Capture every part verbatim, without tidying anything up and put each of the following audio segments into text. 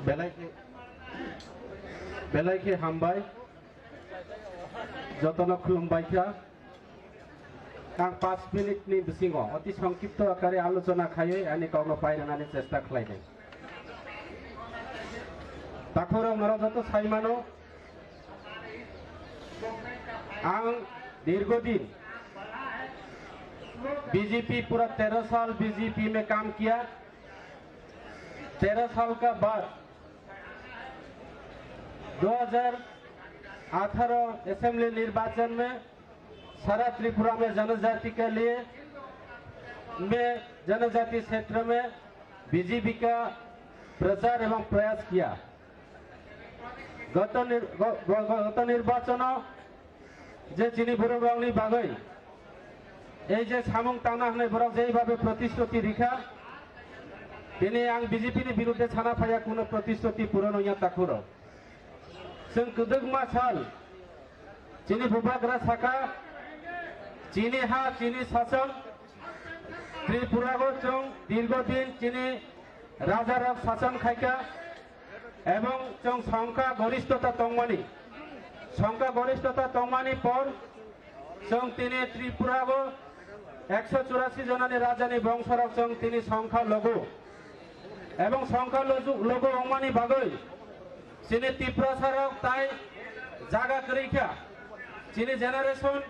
Belai khe, belai khe hambai, jotono khulumbai kha. Ang panch minute ni bisingo oti songkipto akare alochona khaiwi ani kokno painani chesta khlainai. Takhurok norok joto saimano, ang dirghodin B J P, pura tero sal B J P mein kaam kiya, tero sal ka baad दो हज़ार अठारह असेंबली निर्वाचन में सारा त्रिपुरा में जनजाति के लिए, में जनजाति क्षेत्र में बीजेपी का प्रचार एवं प्रयास किया। गत निर-, ग-, ग-, गत निर्वाचन je chini borok rokni bagwi ei je samung tangna hwnwi borok jeibabe protisruti rikha, tini ang B J P ni birudde sana phaiya, kuno protisruti puron wngya takhuro. Chwng kwdwkma sal chini bubagra saka, chini ha, chini sason, Tripura o chwng dirghodin chini rajarok sason khaikha. Ebong chwng songkha gorishtota tongmani, songkha gorishtota tongmani por chwng tini Tripura o ekso churasi jonani rajani bongsorok chwng tini songkha logo. Ebong songkha loju-, logo wngmani bagwi chini Tiprasarok tai jaga kwrwi kha. Chini generation,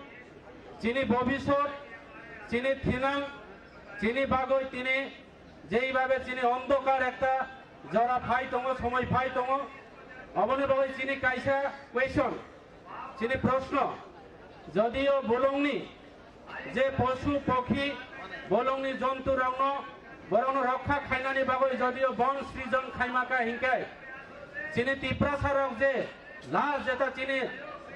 chini bobisot, chini thinang, chini bagwi tini jeibabe chini ondokar ekta jora phai tongo, somoi phai tongo, oboni bagwi chini kaisa question, chini proshno, jodio bolongni je poshu pokhi, bolongni jonturokno, borokno rokha khainani bagwi jodio bon srijon khaimaka hinkhe, chini Tiprasarok je last jeta chini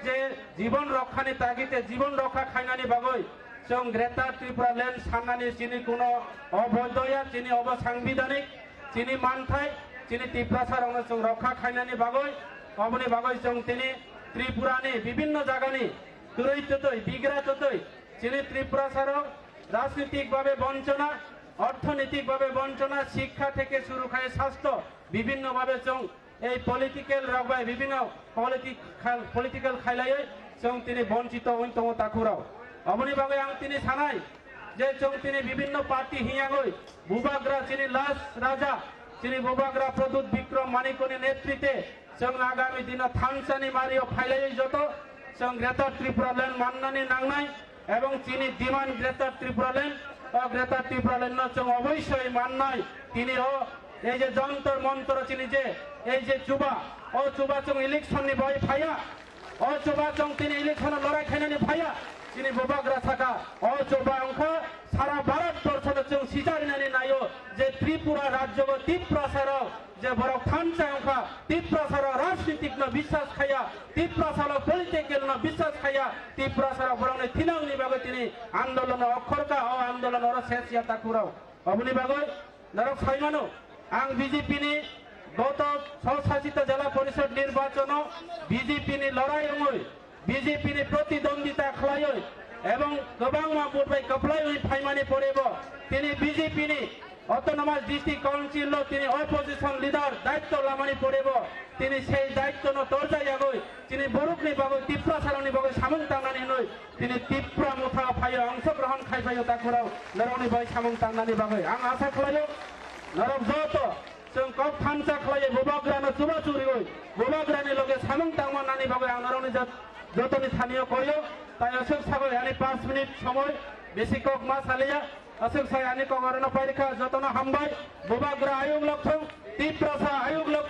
je jibon rokhani tagite jibon rokha khainani bagwi chwng Greater Tripura Land sannani chini kuno oboidoya, chini obo sangbidhanik, chini manthai, chini Tiprasarokno chwng rokha khainani bagwi, oboni bagwi chwng tini Tripurani bibinno jagani twrwi twtwi, bigra twtwi chini Tiprasarok rajnitik babe bonchona, orthonoitik babe bonchona, shikkha theke shuru khai sastho bibinno babe chwng ei political rok bai bibinno political, political khailaiwi chwng tini bonchito wng tongo takhurok. Oboni bagwi ang tini sanai je chwng tini bibinno party hiyagwi bubagra chini last raja chini bubagra Pradyut Bikram Manikni netritwe chwng agami dino thansani mario phailaiwi joto chwng Greater Tripura Land mannani nangnai. Ebong chini demand Greater Tripura Land, o Greater Tripura Land no chwng oboisoi mannai. Tini o ei je Jantar Mantar chini je ei je chuba, o chuba chwng election ni bai phaiya, o chuba chwng tini election o lorai khainani phaiya. Chini bubagra saka, o chuba wngkha sara Bharat borso no chwng sicharinani naio je Tripura rajyo o Tiprasa rok je borok thansa wngkha, Tiprasa rok rajnitik no biswas khaiya, Tiprasa rok political no biswas khaiya, Tiprasa rok borok ni thinang ni bagwi tini andolon o okhorka, o andolon oro ses ya takhurok. Oboni bagwi norok saimano, ang B J P ni goto swsasito jela porishod nirbachon o B J P ni lorai wngwi B J P ni protidwandita khlaiwi ebong kwbangma vote bai kwplaiwi phaimani porebo tini B J P ni Autonomous District Council o tini opposition leader daitto lamani porebo tini sei daitto no torjak yagwi tini borokni bagwi Tiprasarokni bagwi samung tangnani hwnwi tini Tipra Motha phaio, angso grohon khai phaio takhurok norokni bagwi samung tangnani bagwi ang asa khlaio norok joto Chwng kok thansa khlaiwi bubagrano chubachu riwi bubagrani loge samung tangmani bagwi ang norokni jat-, jotoni thanio koio. Tai aswk sagwi ani panch minute somoi besi kok ma saliya. Aswk sai ani kok orono pairikha, jotono hambai. Bubagra ayuk lokthung, Tiprasa ayuk lok-